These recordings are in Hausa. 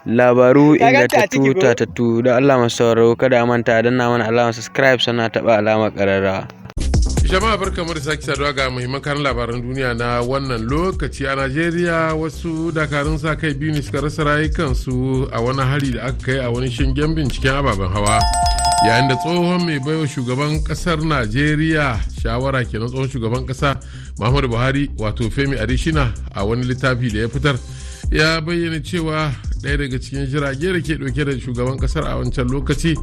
Labaru Ka ganta a ciki ingantattu ko? tatattu. Don Allah masu sauraro, kada a manta a danna mana alamar subscribe sannan a taɓa alamar ƙararrawa. Jama'a, barkamu da sake saduwa. Ga muhimman kanin labaran duniya na wannan lokaci. A Najeriya, wasu dakarun sa kai biyu ne suka rasa rayukansu a wani hari da aka kai a wani shingen binciken ababen hawa. Yayin da tsohon mai baiwa shugaban kasar Najeriya shawara kenan, tsohon shugaban kasa Muhammadu Buhari, wato Femi Adesina, a wani littafi da ya fitar ya bayyana cewa ɗaya daga cikin jirage da ke ɗauke da shugaban kasar a wancan lokaci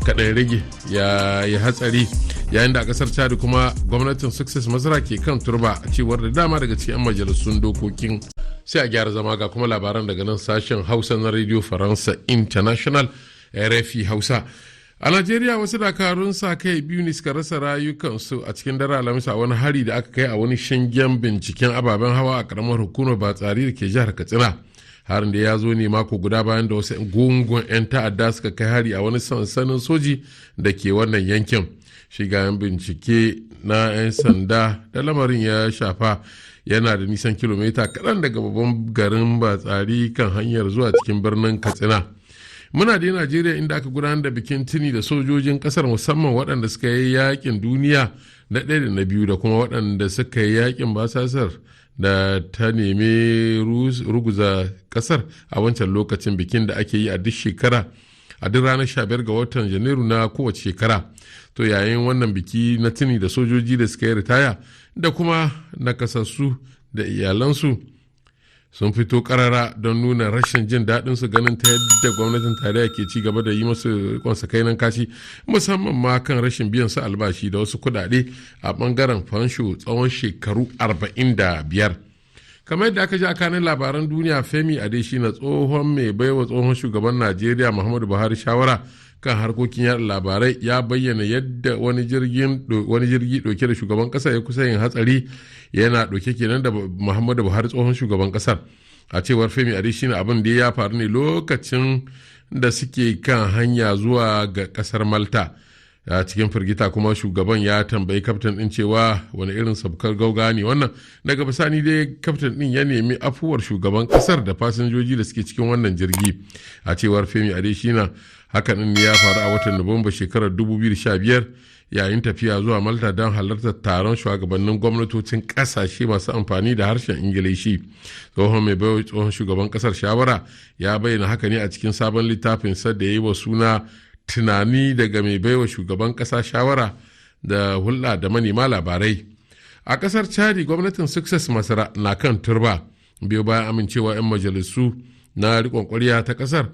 kaɗan rage ya yi hatsari. Yayin da a kasar Chad kuma, gwamnatin Success Masra ke kan turba, a cewar da dama daga cikin 'yan majalisun dokokin. Sai a gyara zama, ga kuma labaran daga nan sashen Hausa na Radio Faransa International, RFI Hausa. A Najeriya, wasu dakarun sa kai biyu ne suka rasa rayukansu a cikin dare Alhamis a wani hari da aka kai a wani shingen binciken ababen hawa a karamar hukumar Batsari da ke jihar Katsina. Harin da ya zo ne mako guda bayan da wasu gungun 'yan ta'adda suka kai hari a wani sansanin soji da ke wannan yankin. Shigayen bincike na 'yan sanda da lamarin ya shafa yana da nisan kilomita kaɗan daga babban garin Batsari kan hanyar zuwa cikin birnin Katsina. Muna da Najeriya, inda aka gudanar da bikin tuni da sojojin kasar, musamman waɗanda suka yi yakin duniya na ɗaya da na biyu, da kuma waɗanda suka yi yakin basasar da ta nemi ruguza kasar a wancan lokacin. Bikin da ake yi a duk shekara a duk ranar 15 ga watan Janairu na kowace shekara. To, yayin wannan biki na tuni da sojoji da suka yi ritaya da kuma nakasassu da iyalansu sun fito karara don nuna rashin jin daɗin su ganin ta yadda gwamnatin tarayya ke ci gaba da yi masu rikon sakainan kashi, musamman ma kan rashin biyan su albashi da wasu kuɗaɗe a ɓangaren fansho tsawon shekaru 45. Kamar yadda aka ji a kanin labaran duniya, Femi Adesina, tsohon mai baiwa tsohon shugaban Najeriya Muhammadu Buhari shawara kan harkokin yada labarai, ya bayyana yadda wani jirgi dauke da shugaban kasa ya kusa yin hatsari, yana dauke kenan da Muhammadu Buhari, tsohon shugaban kasar. A cewar Femi Adesina, abin da ya faru ne lokacin da suke kan hanya zuwa ga kasar Malta. A cikin firgita kuma shugaban ya tambayi kaftin din cewa wani irin sabkar gauga ne wannan. Daga bisani dai kaftin din ya nemi afuwar shugaban kasar da fasinjoji da suke cikin wannan jirgi. A cewar Femi Adesina, hakan din ya faru a watan Nuwamba shekarar 2015 yayin tafiya zuwa Malta don halartar taron shugabannin gwamnatocin kasashe masu amfani da harshen Ingilishi. Tsohon mai baiwa tsohon shugaban kasar shawara ya bayyana haka ne a cikin sabon littafin sa da ya yi wa suna "Tunani daga mai baiwa shugaban kasa shawara da hulɗa da manema labarai". A kasar Chadi, gwamnatin Success Masra na kan turba, biyo bayan amincewa 'yan majalisu na riƙon ƙwarya ta kasar,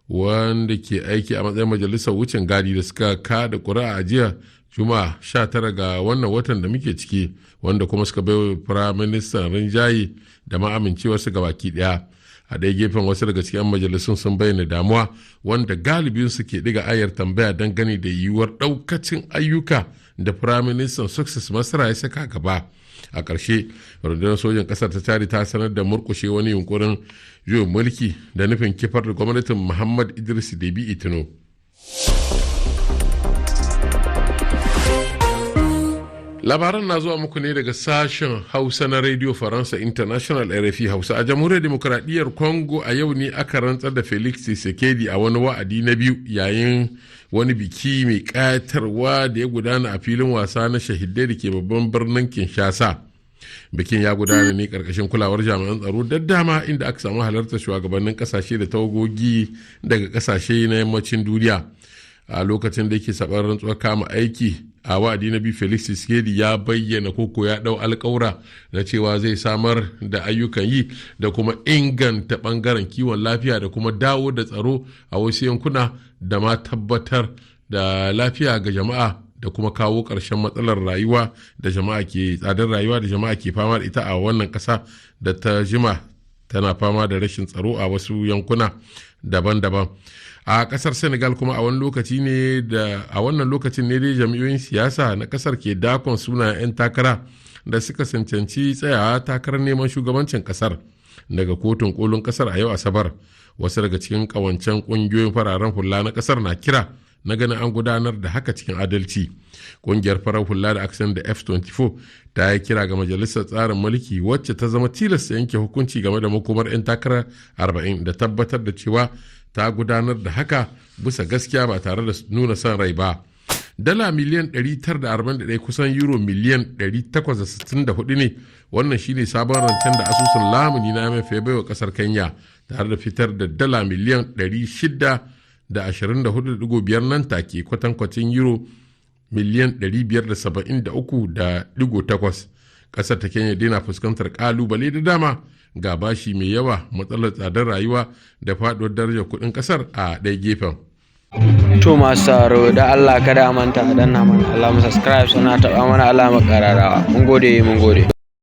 wanda ke aiki a matsayin majalisar wucin gadi, da suka kada ƙuri'a a jiya Juma'a 19 ga wannan watan da muke ciki, wanda kuma suka baiwa firaministan rinjaye da ma amincewarsu ga baki ɗaya. A ɗaya gefen, wasu daga cikin majalisun sun bayyana damuwa, wanda galibin su ke ɗiga ayar tambaya dangane da yiwuwar ɗaukacin ayyuka da firaministan Success Masra ya saka gaba. A ƙarshe, rundunar sojin ƙasar ta Chadi ta sanar da murƙushe wani yunkurin juyin mulki da nufin kifar da gwamnatin Muhammad Idris Debi Itno. Labaran na zuwa muku ne daga sashen Hausa na Radio Faransa International, RFI Hausa. A Jamhuriyar Demokuraɗiyyar Congo, a yau ne aka rantsar da Felix Tshisekedi a wani wa'adi na biyu, yayin wani biki mai ƙayatarwa da ya gudana a filin wasa na Shahidai da ke babban birnin Kinshasa. Bikin ya gudana ne karkashin kulawar jami'an tsaro da dama, inda aka samu halartar shugabannin kasashe da tawagogi daga kasashe na yammacin duniya. A lokacin da yake sabar rantsuwar kama aiki a wa'adi na biyu, Felix Tshisekedi ya bayyana koko ya dau alkawura na cewa zai samar da ayyukan yi da kuma inganta bangaren kiwon lafiya da kuma dawo da tsaro a wasu yankuna da ma tabbatar da lafiya ga jama'a da kuma kawo ƙarshen matsalar rayuwa da jama'a ke tsadar rayuwa da jama'a ke fama da ita a wannan ƙasa da ta jima tana fama da rashin tsaro a wasu yankuna daban-daban. A kasar Senegal kuma, a wani lokaci ne da a wannan lokacin ne dai jam'iyyoyin siyasa na kasar ke dakon sunayen 'yan takara da suka cancanci tsayawa takarar neman shugabancin kasar daga kotun kolin kasar a yau Asabar. Wasu daga cikin kawancen kungiyoyin fararen hula na kasar na kira na ganin an gudanar da haka cikin adalci. Kungiyar farar hula da aka da F24 ta yi kira ga majalisar tsarin mulki, wacce ta zama tilasta yanke hukunci game da makomar 'yan takara 40, da tabbatar da cewa Ta gudanar da haka bisa gaskiya ba tare da nuna son rai ba. Dala miliyan 941, kusan euro miliyan 864 ne. Wannan shine sabon rancen da asusun lamuni na IMF ya baiwa kasar Kenya, tare da fitar da dala miliyan 624.5 nan take, kwatankwacin euro miliyan 573.8. Kasar ta Kenya dai na fuskantar kalubale da dama, ga bashi mai yawa, matsalar tsadar rayuwa da faduwar darajar kudin kasar a ɗaya gefen. To masu sauraro, da Allah kada a manta a danna mana alamar subscribe, sannan a taɓa mana alamar ƙararrawa. Mun gode, mun gode.